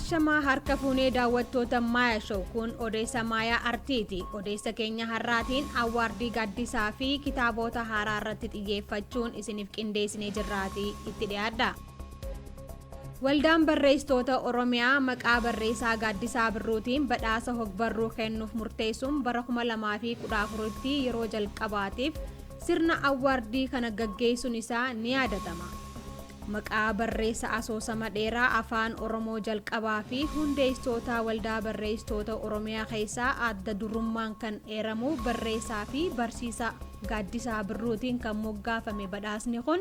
Ashamaa harka fuunee daawwattoota Maayaa Show kun odeessa Maayaa Artiiti. Odeessa keenya har'aatiin awwaardii Gaaddisaa fi kitaabota haaraa irratti xiyyeeffachuun isiniif qindeessinee jirraatii itti dhiyaadha. Waldaan Barreessitoota Oromiyaa maqaa barreessaa Gaaddisaa Birruutiin badhaasa hogbarruu kennuuf murteessuun bara 2014tti yeroo jalqabaatiif sirna awwaardii kana gaggeessuun isaa ni yaadatama. Maqaa barreessa asoosama dheeraa Afaan Oromoo jalqabaa fi hundeessitoota Waldaa Barreessitoota Oromiyaa keessaa adda durummaan kan eeramu barreessaa fi barsiisaa Gaaddisaa Birruutiin kan moggaafame badhaasni kun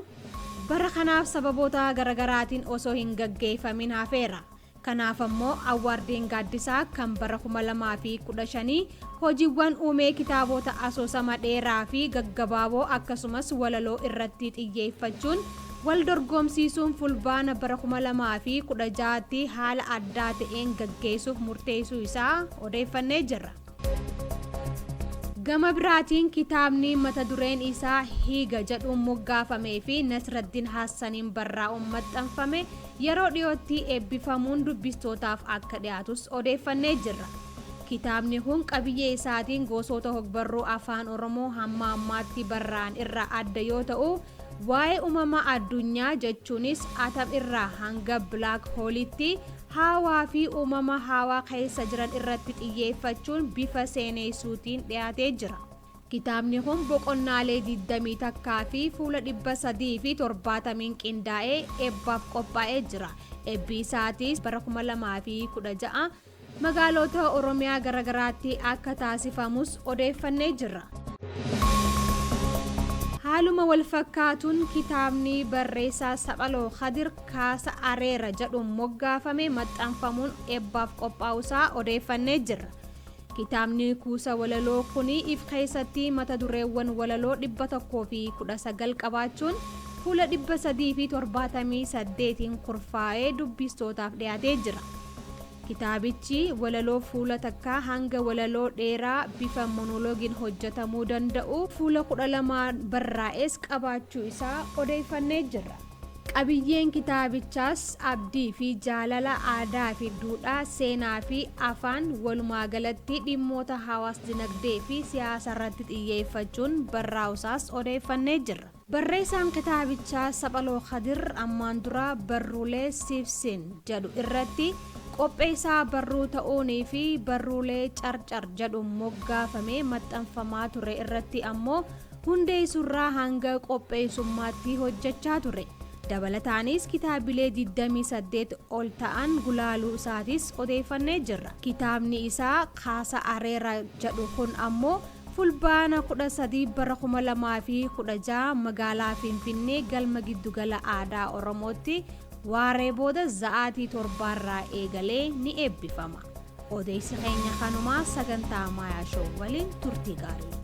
bara kanaaf sababoota garagaraatiin osoo hin gaggeeffamin hafeera. Kanaaf ammoo awwaardiin Gaaddisaa kan bara 2015 hojiiwwan uumee kitaabota asoosama dheeraa fi gaggabaaboo akkasumas walaloo irratti xiyyeeffachuun wal dorgomsiisuun Fulbaana bara 2016tti haala addaa ta'een gaggeessuuf murteessuu isaa odeeffannee jirra. Gama biraatiin kitaabni mata dureen isaa Hiiga jedhuun moggaafamee fi Nasraddin Hassaniin barraa'uun maxxanfame yeroo dhiyootti eebbifamuun dubbistootaaf akka dhiyaatus odeeffannee jirra. Kitaabni kun qabiyyee isaatiin gosoota hogbarruu Afaan Oromoo hamma ammaatti barraa'an irraa adda yoo ta'u, waa'ee uumama addunyaa jechuunis atom irraa hanga black hoolitti haawaa fi uumama haawaa keessa jiran irratti xiyyeeffachuun bifa seeneessuutiin dhiyaatee jira. Kitaabni kun boqonnaalee 21 fi fuula 370 qindaa'ee eebbaaf qophaa'ee jira. Eebbi isaatis bara 2016 magaalota Oromiyaa garagaraatti akka taasifamus odeeffannee jirra. Haaluma wal fakkaatuun kitaabni barreessaa Saphaloo Kadir Kaasa Areera jedhuun moggaafame maxxanfamuun eebbaaf qophaa'uusaa odeeffannee jirra. Kitaabni kuusa walaloo kun if keessatti mata dureewwan walaloo 119 qabaachuun fuula 378 kurfaa'ee dubbistootaaf dhiyaatee jira. Kitaabichi walaloo fuula takkaa hanga walaloo dheeraa bifa monoloogiin hojjetamuu danda'u fuula 12 barraa'es qabaachuu isaa odeeffannee jirra. Qabiyyeen kitaabichaas abdii fi jaalala, aadaa fi duudhaa, seenaa fi afaan, walumaa galatti dhimmoota hawaas dinagdee fi siyaasa irratti xiyyeeffachuun barraa'usaas odeeffannee jirra. Barreessaan kitaabichaa Saphaloo Kadir ammaan dura barruulee Siifsin jedhu irratti qopheessaa barruu ta'uunii fi barruulee Carcar jedhu moggaafamee maxxanfamaa ture irratti ammoo hundeessuurraa hanga qopheessummaatti hojjechaa ture. Dabalataanis kitaabilee 28 ol ta'an gulaaluu isaatis odeeffannee jirra. Kitaabni isaa Kaasa Areera jedhu kun ammoo Fulbaana 13 bara 2016 magaalaa Finfinnee galma giddugala aadaa Oromootti waaree booda za'aatii 7rraa eegalee ni eebbifama. Odeessi keenya kanumaa sagantaa Maayaa Show waliin turtii gaarii.